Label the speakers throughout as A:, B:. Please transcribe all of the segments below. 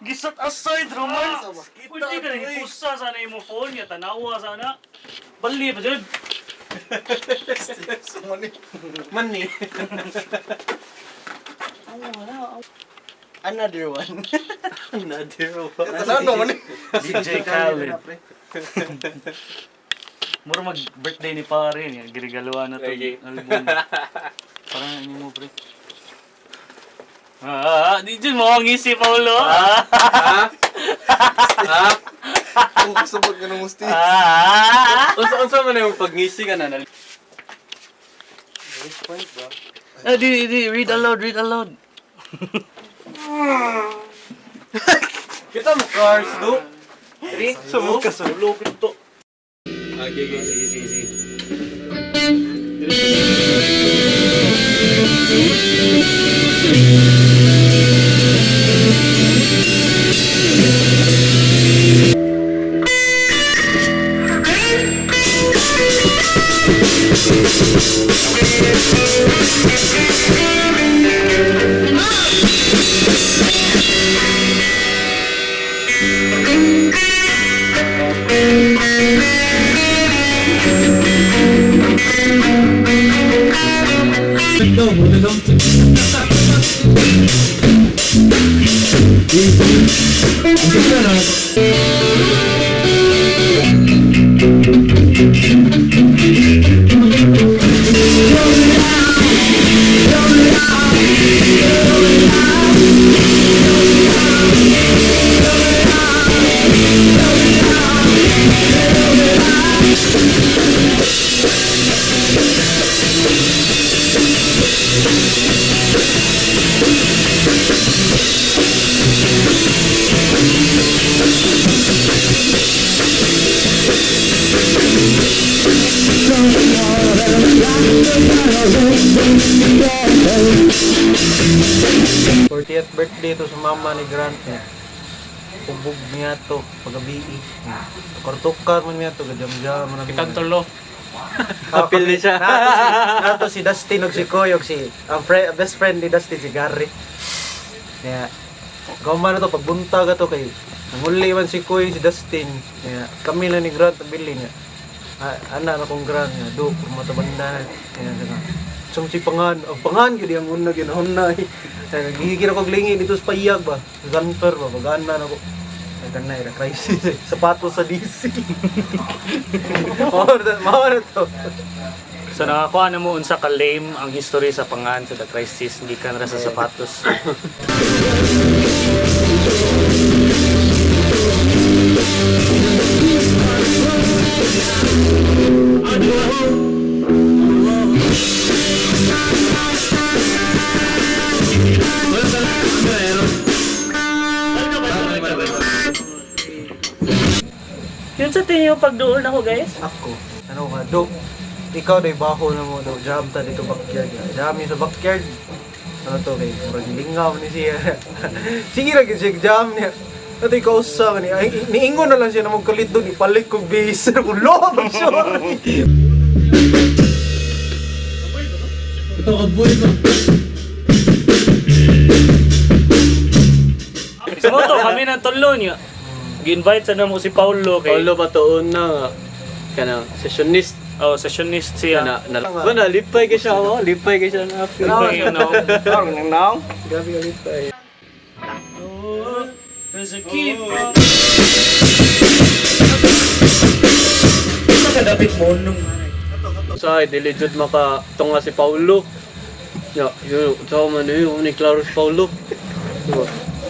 A: Gi-set aside raman. Pwede ka na hipusa sana imo phone ya tanawa sana. Bali pa jud.
B: Money.
C: Another one.
B: Another one.
C: Ano man eh?
A: DJ Khaled. Mura mag birthday ni pare niya, girigaluan na to
B: Lagi.
A: album. Parang ano mo, pre? Ah, di dyan mo ang isi, Paolo. Ah,
B: Ha? Ha?
C: Kung sabot ka ng musti.
A: ah,
B: Unsa man yung pagngisi ka na?
A: ah. Di, di, read aloud, read aloud.
B: Kita mo cars do.
A: Three,
B: Sa mo ka sa
A: ulo to.
B: Okay, okay.
A: Sige, sige, sige.
D: Fortieth birthday to sa mama ni Grant niya. Hubog niya to pagabi. Tukar-tukar man niya to gajam-jam man.
B: Kitang tulo. Apil ni siya.
D: Nato si Dustin og si Koy og si ang best friend ni Dustin si Gary. Kaya gawman na to pagbuntag ato kay nanguli man si Koy si Dustin. Kaya kami lang ni Grant bili niya. Ah, ana na kong Grant niya do matabanda na. Kaya saka Sum si pangan, ang pangan gyud ang una ginahon na. Eh. Kaya gihigir ako og lingi dito sa payag ba. Zanper ba pagana na ko. Ay kanay ra crisis. Eh. Sapatos sa DC. Mao na mao na to.
A: So nakakuha na mo unsa ka lame ang history sa pangan sa The Crisis, hindi ka na sa sapatos. Yun sa tingin yung pagduol na ko, guys.
D: Ako, ano ka, do, ikaw day baho na mo, do, jam ta dito backyard. Jam yun sa backyard. Ano to, kay, murag lingaw ni siya. Sige ra gyud siya, jam niya. Ato ikaw usa ni, ay, niingon na lang siya na magkalit doon, ipalit kong base. Kung lo, sorry.
A: So mo to, kami ng tulo niya. Gi-invite sa namo si Paulo kay
B: Paulo pa to una nga. Kanang sessionist.
A: Oh, sessionist siya.
B: Na na na lipay kay siya oh, lipay kay siya na.
A: Lipay, you know.
D: Grabe ka lipay.
A: There's a keep Kadapit mo nung
B: Sa dili jud maka tunga si Paulo. Ya, yun, sa man yun, ni klaro si Paulo. Diba?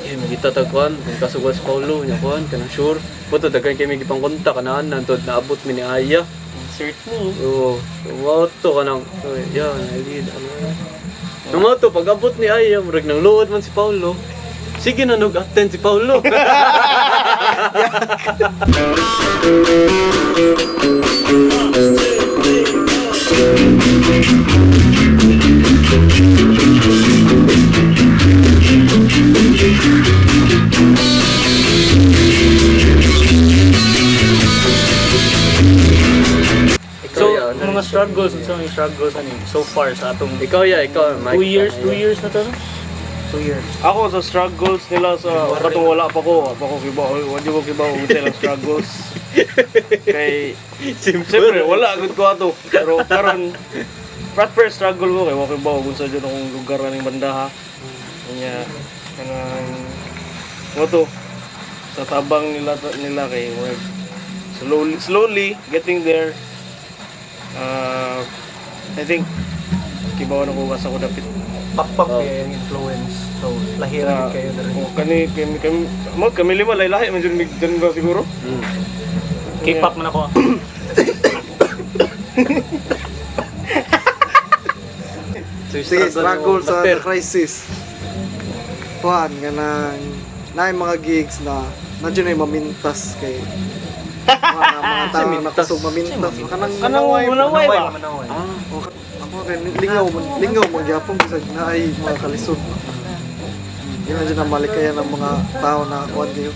B: Eh, makita ta kuan, kung kasugal si Paulo, nya kuan, kanang sure. Buto daghan kay mi gipang kontak kanaan nantod naabot mi ni Aya.
A: Insert mo.
B: Oo, mao to kanang, oy, ya, nalid ano. Mao to pag abot ni Aya, murag nang luod man si Paulo. Sige na nog attend si Paulo.
A: So, mga struggles, unsa mga struggles ani so far sa atong
B: Ikaw ya, ikaw Mike.
A: 2 years, 2 years na to, no?
D: 2 years.
A: Ako sa struggles nila sa katong wala pa ko, pa ko kibaw, wa ko kibaw kung sila struggles. Kay siyempre wala gud ko ato. Pero karon at first struggle ko kay wa kibaw kung sa jud akong lugar aning banda ha. Nya kanang mo to sa tabang nila nila kay murag slowly slowly getting there. I think kibaw na ko asa ko dapit.
D: Pakpak kaya yung influence. So, lahira gid kayo na rin.
A: Oh, kani kami kami mo kami lima lahi lahi man jud mig genre siguro.
E: K-pop man ako.
B: So,
C: Sige, struggle sa
B: Master.
C: The Crisis. Kuan, kanang naay mga gigs na na dyan ay mamintas kay mga tao na
B: Mintas?
C: kusog mamintas. Kanang
A: Kanang
C: manaway.
A: manaway ba?
D: Manaway.
B: Ah,
C: Oh, ako kay lingaw man, lingaw man gyapon bisag naay mga kalisod. Yun ang dyan ang malikayan ng mga tao na kuan kayo.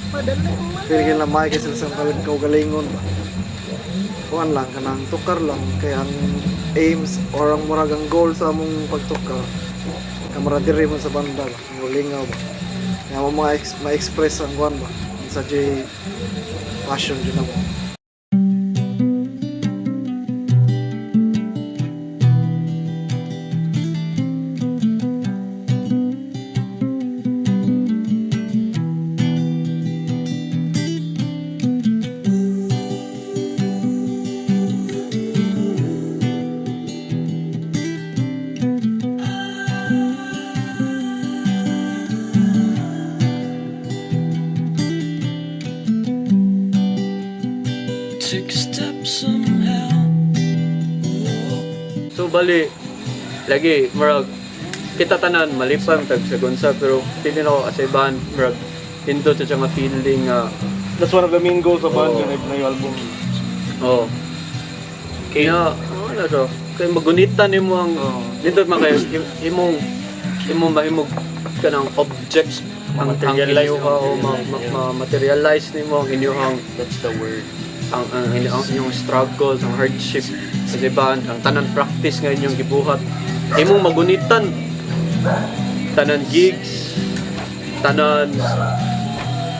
C: Feeling nila may kay sila sa kaugalingon ba. Kuan lang kanang tukar lang kay ang aims or ang murag ang goal sa among pagtukar kamara diri man sa banda ba, ang lingaw ba. Kaya mo mga ma-express ang kuan ba. Sa J passion dyan ako.
F: Took a step somehow.
B: So bali lagi murag kita tanan malipay tag sa gunsa pero feeling ako as a band murag hindot sa siya nga feeling nga
A: That's one of the main goals of band
B: Oo.
A: yun na yung album.
B: oh. Kaya ano so kay magunitan nimo ang nindot man kayo imong imong mahimog kanang object ang
E: Ma-materialize
B: inyo
E: nimo,
B: o
E: materialize,
B: ma-materialize nimo ang inyong
E: That's the word.
B: ang inyong struggles, ang hardship sa band, ang tanan practice nga inyong gibuhat. Imong magunitan tanan gigs, tanan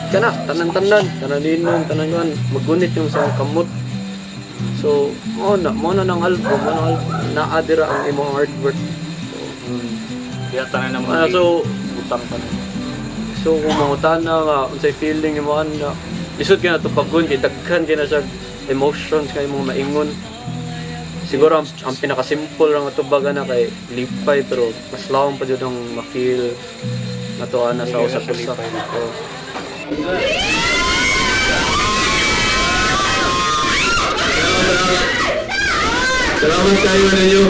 B: kana, tanan tanan, tanan inom, tanan kuan, magunit yung sa kamot. So, mo na ng album, mo na album, naa dira ang imong hard work. So,
E: Kaya tanan naman
B: ah, so
E: utang tanan.
B: So kung mangutana nga unsay feeling nimo ana, lisod kay na tupagon kay daghan kay na siya emotions kay imong maingon. Siguro ang pinakasimple lang tubag ana kay lipay pero mas lawom pa jud ang ma-feel nato ana sa
A: Hindi na
B: usap
A: siya
B: usa.
A: lipay.
B: Oo. Salamat kayo ninyo.